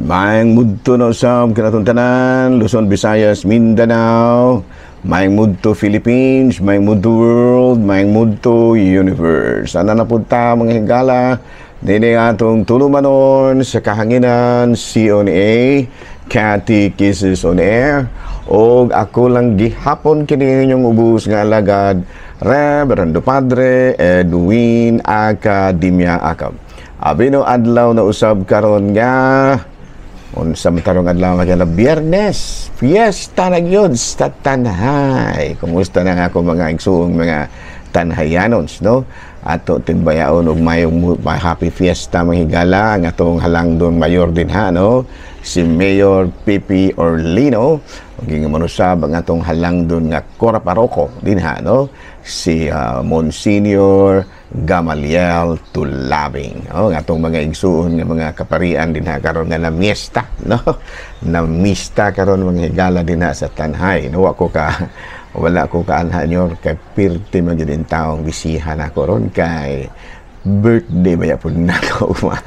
Maayong mudto na usab kanatong tanan, Luzon, Visayas, Mindanao, maayong mudto Philippines, maayong mudto world, maayong mudto universe. Ana na punta, mga higala, dini atong tulumanon sa kahanginan, CONA, Catechesis on Air, og ako lang gihapon kini inyong ubos nga alagad, Reverendo Padre Edwin Academia Acab. Abino adlaw na usab karon nga unsa man tarong adlaw nga Biyernes, fiesta na gyud sa Tanhay. Kumusta na nga ako mga igsuong mga Tanhayanons, no? Ato timbayaon og mayong happy fiesta, mga higala, ang atong halangdon mayor din ha, no? Si Mayor Pipi Orlino ug manusab ang atong halangdon nga Kora Paroko din ha, no? Si Monsignor Gamaliel Tulabing. Oh, ang atong mga igsuon nga mga kaparian din ha karon nga namiesta, no? Namista karon, mga higala, din ha sa Tanhay. No, wala ko kaanha nyo kay pirti man gyud taong bisihan ako ron kay birthday ba pud nako ugma.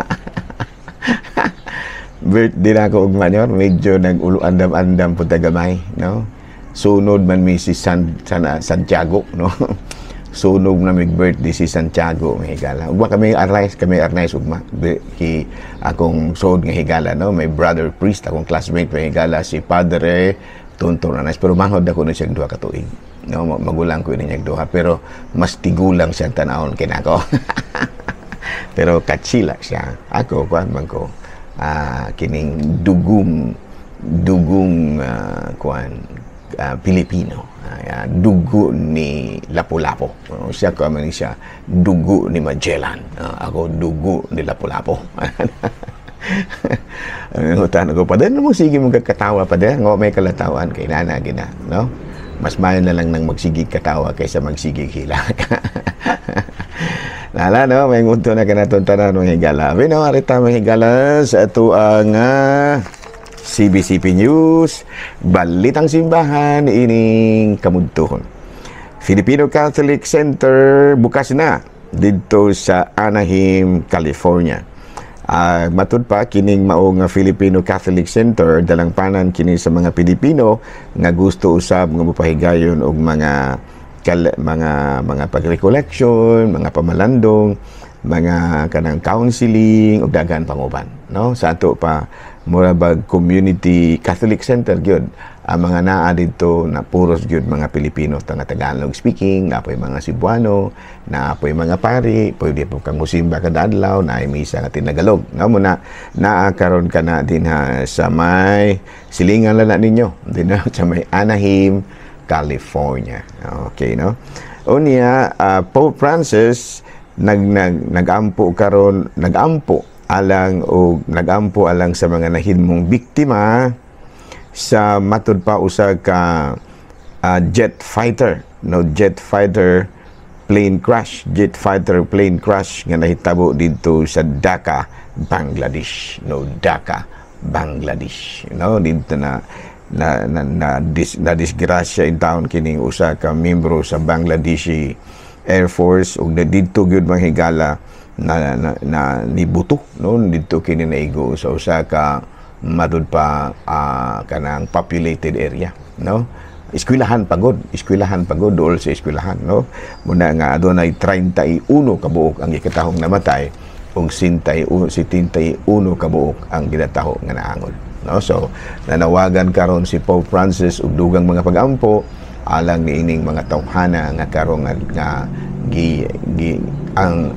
Birthday na ako ugma nyor, medyo nag-ulo andam-andam pud gamay, no? Sunod man mi si Santiago, no? Sunog na mig birthday si Santiago, mga higala. Ugma kami arnais, kami arnais ugma. Ki akong suod nga higala, no? May brother priest akong classmate, mga higala, si Padre Tonton Arnaiz, pero manghod ako na siyang 2 ka tuig. No, magulang ko ini duha, pero mas tigulang siyang tanawon kinako. Pero katsila siya. Ako kuan man ko kining dugong dugong kuan Pilipino. Dugo ni Lapu-Lapu. Siya ko man siya dugo ni Magellan. Ako dugo ni Lapu-Lapu. Ang utan ko pa din mo, sige mo katawa pa din ngo may kalatawan kay nana gina, no? Mas mayo na lang nang magsige katawa kaysa magsige hilak. Nala, no, may ngunto na kanaton tanan, mga higala. Bino, arita, mga higala, sa ato ang CBCP News, Balitang Simbahan, ining kamudtuhon. Filipino Catholic Center bukas na dito sa Anaheim, California. Matud pa kining mao nga Filipino Catholic Center, dalangpanan kini sa mga Pilipino nga gusto usab nga mopahigayon og mga pag-recollection, mga pamalandong, mga kanang counseling ug daghan pang uban, no? Sa ato pa mura bag community Catholic Center gyud. Ang mga naa didto na puros gyud mga Pilipino nga Tagalog speaking, napoy mga Cebuano, napoy mga pari, pwede po kang musimba kada adlaw, naay misa nga tinagalog. No mo na naa karon kana dinha sa may silingan lang na ninyo dinha sa may Anaheim, California. Okay, no? Unya, Pope Francis nag, nag nagampo karon, nagampo alang o nagampo alang sa mga nahimong biktima sa matud pa usa ka jet fighter, no, jet fighter plane crash, jet fighter plane crash nga nahitabo didto sa Dhaka, Bangladesh, no? Dhaka, Bangladesh, no? Didto na na na, na, dis, na disgrasya in town kining usa ka membro sa Bangladeshi Air Force ug na didto gyud, mga higala, na, na, na nibuto, no? Didto kini naigo sa usa ka matud pa kanang populated area, no? Eskwelahan pagod, eskwelahan pagod, dool sa eskwelahan, no? Muna nga adunay 31 kabuok ang gikatahong namatay ug 71 kabuok ang ginataho nga naangol, no? So nanawagan karon si Pope Francis og dugang mga pagampo alang niining mga tawhana nga karon nga gi, gi ang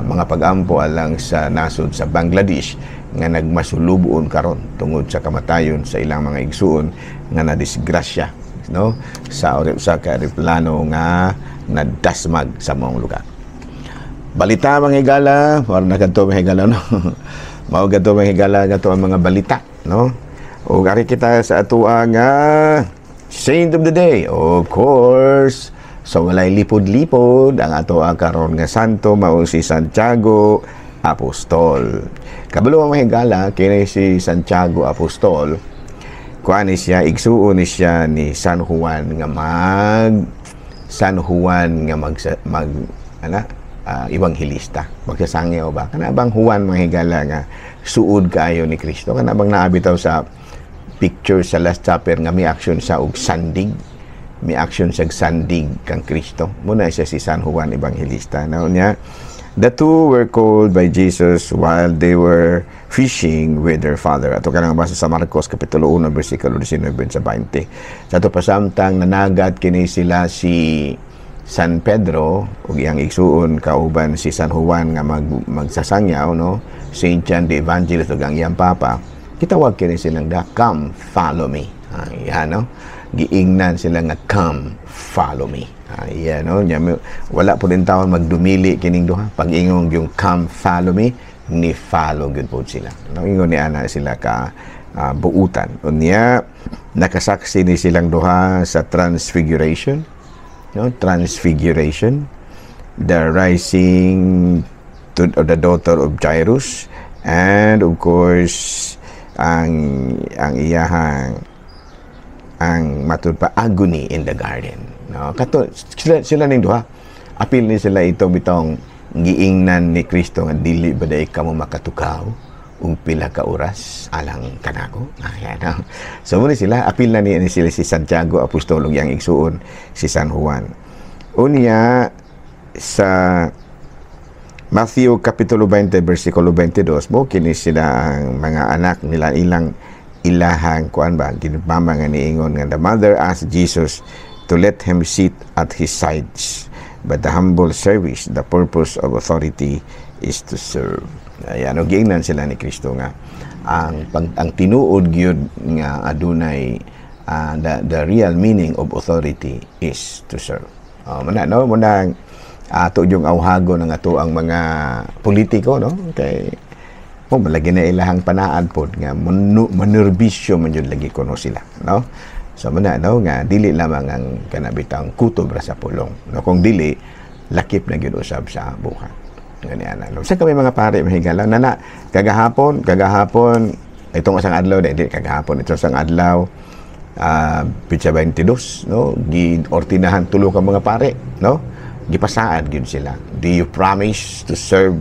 mga pagampo alang sa nasod sa Bangladesh nga nagmasulubon karon tungod sa kamatayon sa ilang mga igsuon nga nadisgrasya, no, sa sa ka eroplano nga nadasmag sa maong lugar. Balita, mga higala, para na kadto, mga higala, no. Mao gadto, mga higala, gadto ang mga balita, no? Ug ari kita sa atoa nga Saint of the Day. Of course, so walay lipod-lipod, ang ato ang karon nga santo mao si Santiago Apostol. Kabalo, mga higala, kini si Santiago Apostol, kuan ni siya, igsuon ni siya ni San Juan nga mag San Juan nga mag, mag ana Evangelista. Magsasangyaw ba? Kana bang Juan, mga higala, nga suod kaayo ni Kristo? Kana bang naa bitaw sa picture sa Last Supper nga mi action sa og sandig, mi action sa sandig kang Kristo? Muna siya si San Juan Evangelista. No niya, the two were called by Jesus while they were fishing with their father. Ato kanang basa sa Marcos Kapitulo 1 bersikulo 19 sa 20. Sa ato pasamtang nanagat kini sila si San Pedro ug iyang igsuon kauban si San Juan nga magsasangyaw, no, Saint John the Evangelist ug ang iyang papa, gitawag kini silang da, "Come, follow me." Ayan, no, giingnan sila nga, "Come, follow me." Ayan, no, nya wala po din taon magdumili kining duha. Pag ingong yung "Come, follow me," ni follow gyud po sila, no? Ingon ni ana sila ka buutan. Unya nakasaksi ni silang duha sa Transfiguration, no, Transfiguration, the rising to of the daughter of Jairus, and of course ang iyahang ang matud pa agony in the garden, no? Kato sila ning duha, apil ni sila ito bitong giingnan ni Kristo nga, "Dili ba day kamo makatukaw ug pila ka oras alang kanako?" Ayan, no? So muna sila, apil na ni sila si Santiago Apostol ug iyang igsuon si San Juan. Unya sa Matthew Kapitulo 20 bersikulo 22 mo, kini sila ang mga anak nila, ilang ilahang kuan ba, ginmama nga niingon nga the mother asked Jesus to let him sit at his sides, but the humble service, the purpose of authority is to serve. Ayan, og giingnan sila ni Kristo nga ang tinuod gyud nga adunay the real meaning of authority is to serve. Muna, no, muna ato yung awhago ng ato ang mga politiko, no, kay mo malagi na ilahang panaad pod nga manerbisyo man jud lagi kuno sila, no? So muna, no, nga dili lamang ang kana bitang kutob ra sa pulong, no? Kung dili, lakip na gyud usab sa buhat ngani ana, no? Sa kami mga pare, mahigala nana kagahapon itong isang adlaw, di kagahapon, itong isang adlaw, pitsa 22, no, gi-ordinahan tulo ka mga pare, no? Gipasaad gyud sila, "Do you promise to serve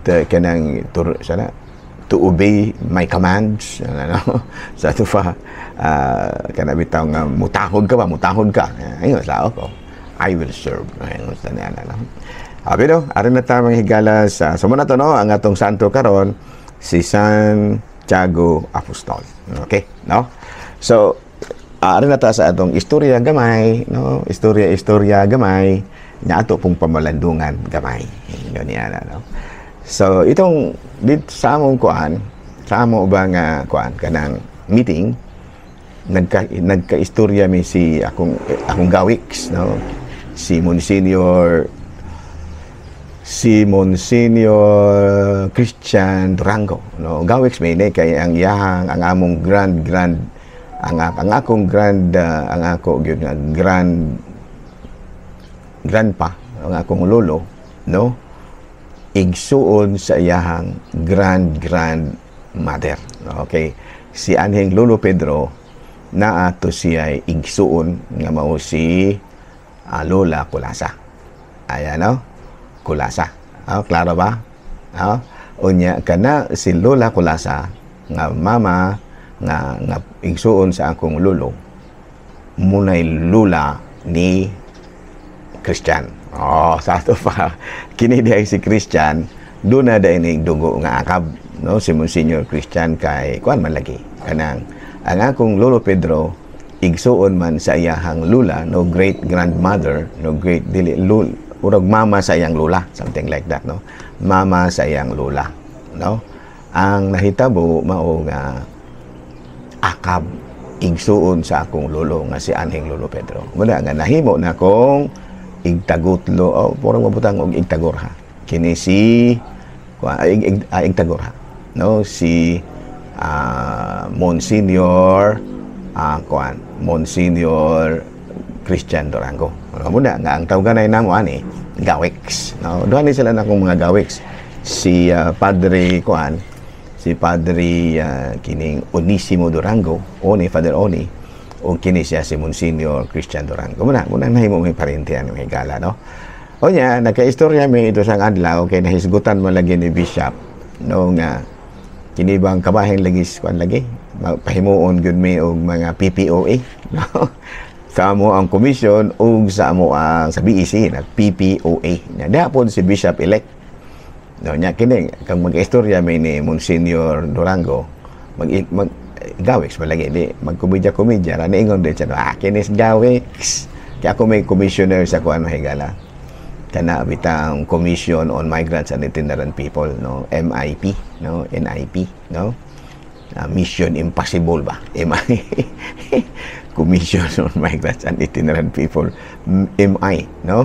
the kanang to, sana to obey my commands?" Ano, sa ato pa kana bitaw nga mutahod ka ba, mutahod ka? Ayun sa ako, "I will serve." Ayun sa niya, no? Abi no, aron na ta, mga higala, sa so na to, no, ang atong santo karon si San Tiago Apostol. Okay, no? So aron na ta sa atong istorya gamay, no? Istorya istorya gamay nya ato pong pamalandungan gamay. Yun niya, no? So itong dito sa among kuan, sa amo ba nga kuan kanang meeting, nagka-istorya mi si akong gawiks, no, si Monsignor Christian Durango, no? Gawiks may ni kay ang iyahang ang among grand grand ang akong grand ang ako gyud nga grand grandpa, ang akong lolo, no, igsuon sa iyahang grand grand mother. Okay, si anhing Lolo Pedro naa to siya igsuon nga mao si Lola Kulasa. Ayan, no? Kulasa. Oh, klaro ba? Oh, unya kana si Lola Kulasa nga mama nga igsuon sa akong lolo, munay lula ni Christian. Oh, sa ato pa kini diay si Christian doon na dahil ni dugo nga akab, no, si Monsignor Christian kay kuan man lagi kanang ang akong Lolo Pedro igsuon man sa iyahang lula, no, great grandmother, no, great dili lul urag mama sa iyang lula, something like that, no? Mama sa iyang lula, no? Ang nahitabo mao nga akab igsuon sa akong lolo nga si anhing Lolo Pedro. Muna nga nahimo na kong igtagutlo o purong mabutang og igtagorha kini si igtagorha, no, si Monsignor kuan Monsignor Christian Durango. Ano muna nga ang tawganay namo ani Gawex, no? Duha ni sila na akong mga Gawex, si Padre kuan, si Padre kining Onisimo Durango, Oni, Father Oni, o kini siya si Monsignor Christian Durango. Muna nahimo may parente ani, may gala, no? O nya, nagka-istorya mi ito sang adlaw kay nahisgutan mo lagi ni Bishop no nga kini bang kabahin lagi kuan lagi pahimuon gyud mi og mga PPOA, no? Sa amo ang commission ug sa amo ang sa BEC nag PPOA. Nya diha pod si Bishop elect. No, nya kini kang mag-istorya mi ni Monsignor Durango, mag, mag Gawix ba lagi di magkomedya-komedya ra, niingon din siya, ah, kini si Gawix kaya ako may commissioner sa kuan, mahigala, kana bitang Commission on Migrants and Itinerant People, no, MIP, no, NIP, no. Mission Impossible ba, MI, Commission on Migrants and Itinerant People, MI, no.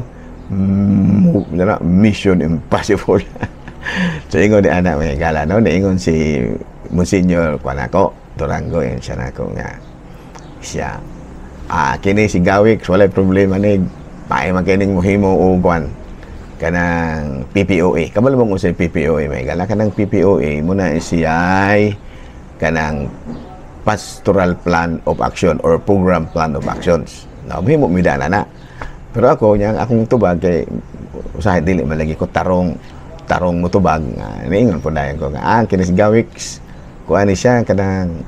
Mission Impossible. So ingon di ana, may gala, no, niingon si Monsignor kuan ako Durango yan siya nako nga siya, ah, kini si Gawix walay problema ni paay man kining mohimo og kuan kanang PPOA. Kabalo mo unsay PPOA, may gala? Kanang PPOA mo na siya ay kanang Pastoral Plan of Action or Program Plan of Actions. No, mohimo mi dana na. Pero ako nya akong tubag kay usahay dili man lagi ko tarong tarong mo tubag, niingon po dayon ko nga, ah, kini si Gawix kuan ni siya kanang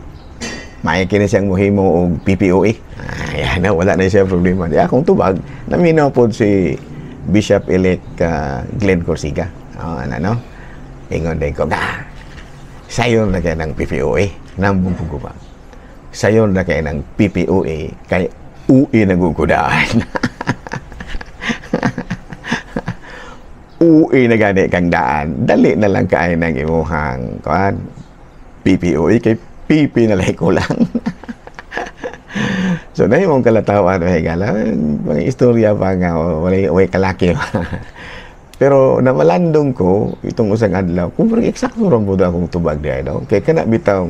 may kini siyang mohimo og PPOA. Ah, yan na, wala na siya problema. Di akong tubag, naminaw pod si Bishop-elect Glenn Corsiga. Oh, ano, no? Ingon din ko, ah, sayon na kay ng PPOA. Nambong ko ba? Sayon na kay ng PPOA, kay UI nagugudaan. UI na gani kang daan. Dali na lang kaay ng imuhang kuan PPOA kay PP na lang ko lang. So na yung kalatawan, may gala, mga istorya pa nga, walay, walay kalaki. Pero namalandong ko, itong usang adlaw, kung parang eksakto rin po akong tubag di ay, no? Kaya kana bitaw,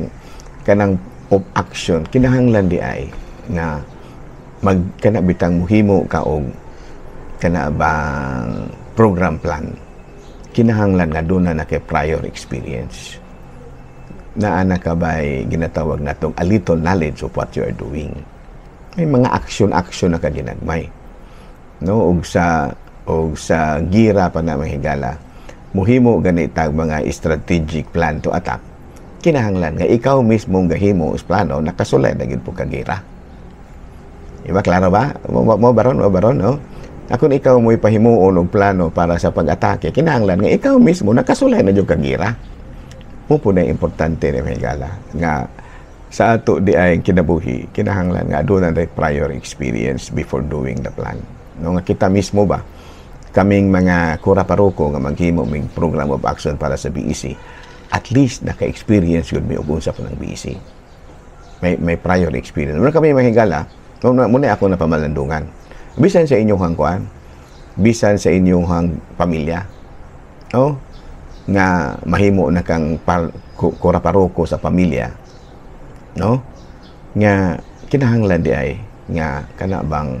kanang of action, kinahanglan di ay, nga mag, kana bitang muhimo ka og kana bang program plan, kinahanglan nga doon na kay prior experience. Naa na ka ba'y ginatawag natong a little knowledge of what you are doing. May mga action-action na ka ginagmay. No, og sa gira pa na mahigala, muhimo ganitag mga strategic plan to attack. Kinahanglan nga ikaw mismo gahimo os plano, nakasulay na gyud po ka gira. Iba, klaro ba? Mo baron, mo baron, no? Akon ikaw mo'y pahimuon og plano para sa pag-atake, kinahanglan nga ikaw mismo nakasulay na gyud ka gira. Mo po na importante ni mahigala nga sa ato di ay kinabuhi, kinahanglan nga doon na prior experience before doing the plan. No, nga kita mismo ba, kaming mga kura paroko nga maghimo mig program of action para sa BEC, at least naka-experience gud mi og unsa pa ng BEC. May prior experience. Muna kami mahigala, muna ako napamalandungan. Bisan sa inyong kuan, bisan sa inyong pamilya. Oh, nga mahimo na kang kura paroko sa pamilya, no, nga kinahanglan di ay nga kana bang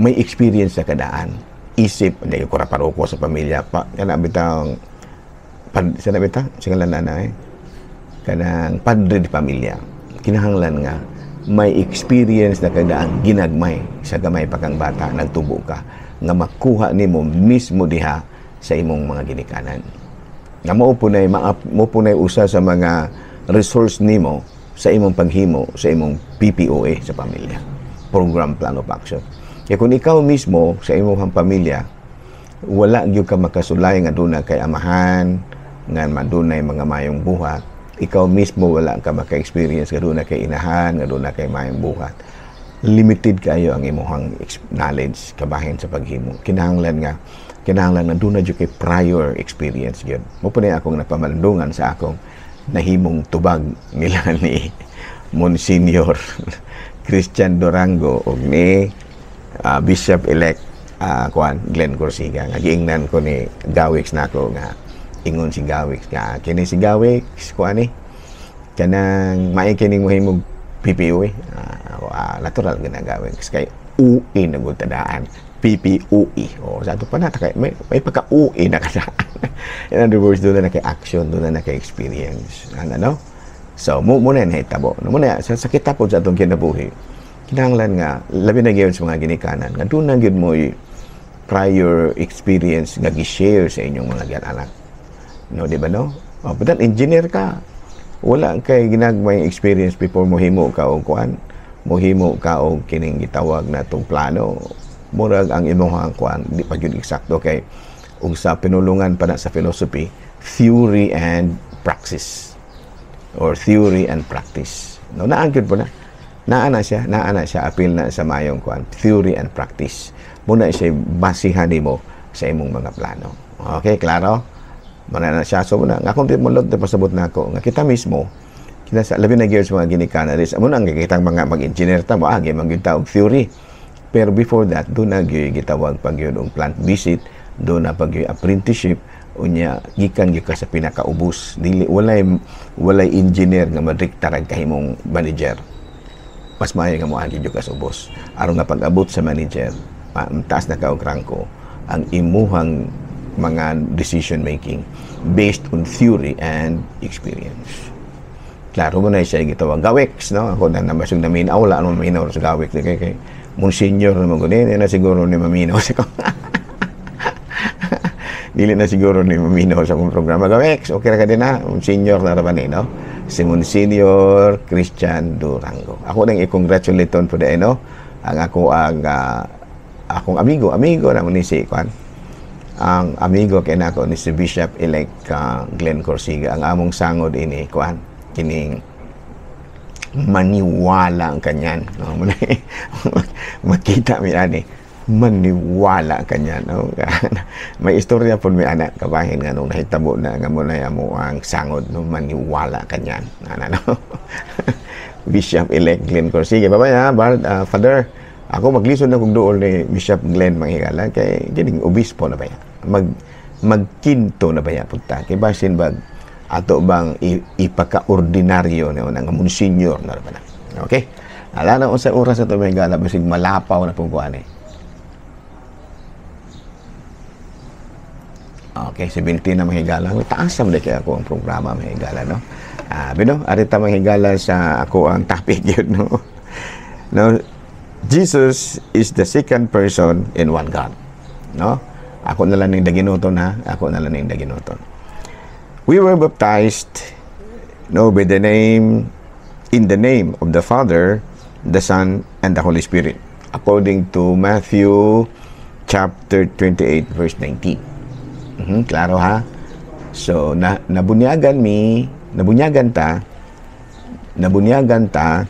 may experience sa kadaan isip hindi kura paroko sa pamilya pa kana bitang pad sa na bita singalan na eh kanang padre di pamilya, kinahanglan nga may experience na kadaan ginagmay sa gamay pa kang bata nagtubo ka nga makuha nimo mismo diha sa imong mga ginikanan. Nga mao po nay usa sa mga resource nimo sa imong paghimo sa imong PPOA sa pamilya, Program Plan of Action. Kaya kung ikaw mismo sa imong pamilya wala gyud ka makasulay nga duna kay amahan nga madunay mga mayong buhat, ikaw mismo wala ka maka-experience nga duna kay inahan nga duna kay mayong buhat, limited kayo ang imong knowledge kabahin sa paghimo. Kinahanglan nga duna jud kay prior experience gyud. Mo po na akong napamalandungan sa akong nahimong tubag nila ni Monsignor Christian Durango og ni Bishop-elect kuan Glenn Corsiga nga giingnan ko ni Gawix nako nga ingon si Gawix nga kini si Gawix kuan ni kanang maay kining mohimog PPOA. Natural gina Gawix kay UI na gud tadaan PPOE. O sa ato pa na kay may pagka UE na kadaan. In other words, doon na kay action, doon na kay experience. Ano, no? So mo muna na hitabo. No, muna sa kita po sa atong kinabuhi. Kinahanglan nga labi na gyud sa mga ginikanan nga doon na gyud mo prior experience nga gi-share sa inyong mga anak, no? Di ba, no? Oh, but engineer ka, wala kay ginagmay experience before mohimo ka og kuan, mohimo ka og kining gitawag na tong plano. Murag ang imong kuan di pa gyud eksakto kay ug sa pinulungan pa na sa philosophy, theory and praxis or theory and practice, no? Naa gyud po na, naa na siya apil na sa mayong kuan, theory and practice muna siya basihan nimo sa imong mga plano. Okay, klaro mana na siya. So muna nga akong mo lod pasabot na ako nga kita mismo, kita sa labi na gyud sa mga ginikanan is amo nang kitang mga mag-engineer ta mo agi man gyud ta og theory, pero before that do na gyud gitawag pag gyud og plant visit, do na pag gyud apprenticeship. Unya gikan gyud ka sa pinakaubos. Dili walay engineer nga madrekta ra kahimong manager. Mas maayo nga moagi gyud ka sa ubos aron nga pag-abot sa manager, taas na ka og rangko, ang imuhang mga decision making based on theory and experience. Klaro mo na siya gitawag gawex, no? Ako na namasog na minaw, wala ano maminaw sa gawex kay monsignor naman ko na siguro ni maminaw sa dili na siguro ni maminaw sa akong programa. Gawex, okay ra ka din ha, monsignor na ra ba ni, no? Si Monsignor Christian Durango. Ako nang i-congratulate po din, no? Ang ako ang akong amigo, amigo na mo ni si kuan, ang amigo kay nako ni si Bishop elect Glenn Corsiga. Ang among sangod ini kuan, kining maniwala ang kanyan, no? Makita mi ani maniwala kanyan, no? May istorya pud mi ana kabahin nga nung nahitabo na nga mo na amo ang sangod, no? Maniwala kanyan ana, no? Bishop elect Glenn Corsiga, babay ha, Father. Ako maglisod na kog duol ni Bishop Glenn, manghigala, kay kining obispo na baya, magkinto na baya pugta kay basin bag ato bang ipaka-ordinaryo na nga monsignor na ba na. Okay, ala na usa oras ato may gala, basig malapaw na pong kuan eh. Okay, 17 na mahigala. Taas na kaya ako ang programa mahigala, no? Bino, arita mahigala sa ako ang topic yun, no? No, Jesus is the second person in one God, no? Ako na lang ning daginuton ha. Ako na lang ning daginuton. We were baptized, no, by the name, in the name of the Father, the Son, and the Holy Spirit, according to Matthew chapter 28 verse 19. Klaro ha? So, nabunyagan mi, nabunyagan ta,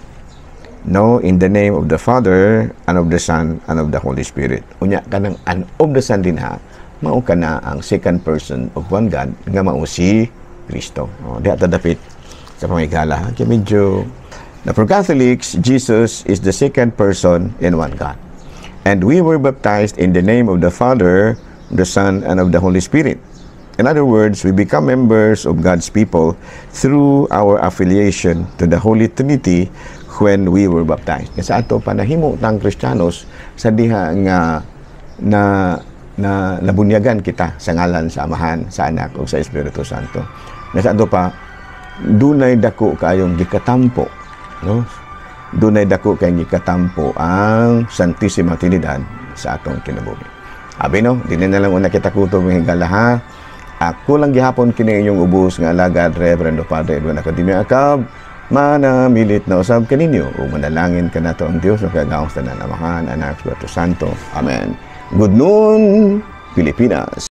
no, in the name of the Father, and of the Son, and of the Holy Spirit. Unya, kanang and of the Son din ha, mao ka na ang second person of one God, nga mao si Kristo. O, diha ta dapit sa pamigala. Kaya medyo, na for Catholics, Jesus is the second person in one God. And we were baptized in the name of the Father, the Son, and of the Holy Spirit. In other words, we become members of God's people through our affiliation to the Holy Trinity when we were baptized. Kasi ato panahimo tang Kristiyanos sa diha nga na na nabunyagan kita sa ngalan sa Amahan, sa Anak ug sa Espiritu Santo. Na sa ato pa dunay dako kaayong gikatampo, no? Dunay dako kayong gikatampo ang Santissima Trinidad sa atong kinabuhi. Abi no, dili na lang una kita kutob ng higala ha. Ako lang gihapon kini inyong ubos nga alagad, Reverendo Padre Edwin Academia Acab, manamilit na usab kaninyo ug manalangin kanato ang Dios nga kagawas tanan, Amahan, Anak, Espiritu Santo. Amen. Good noon, Pilipinas.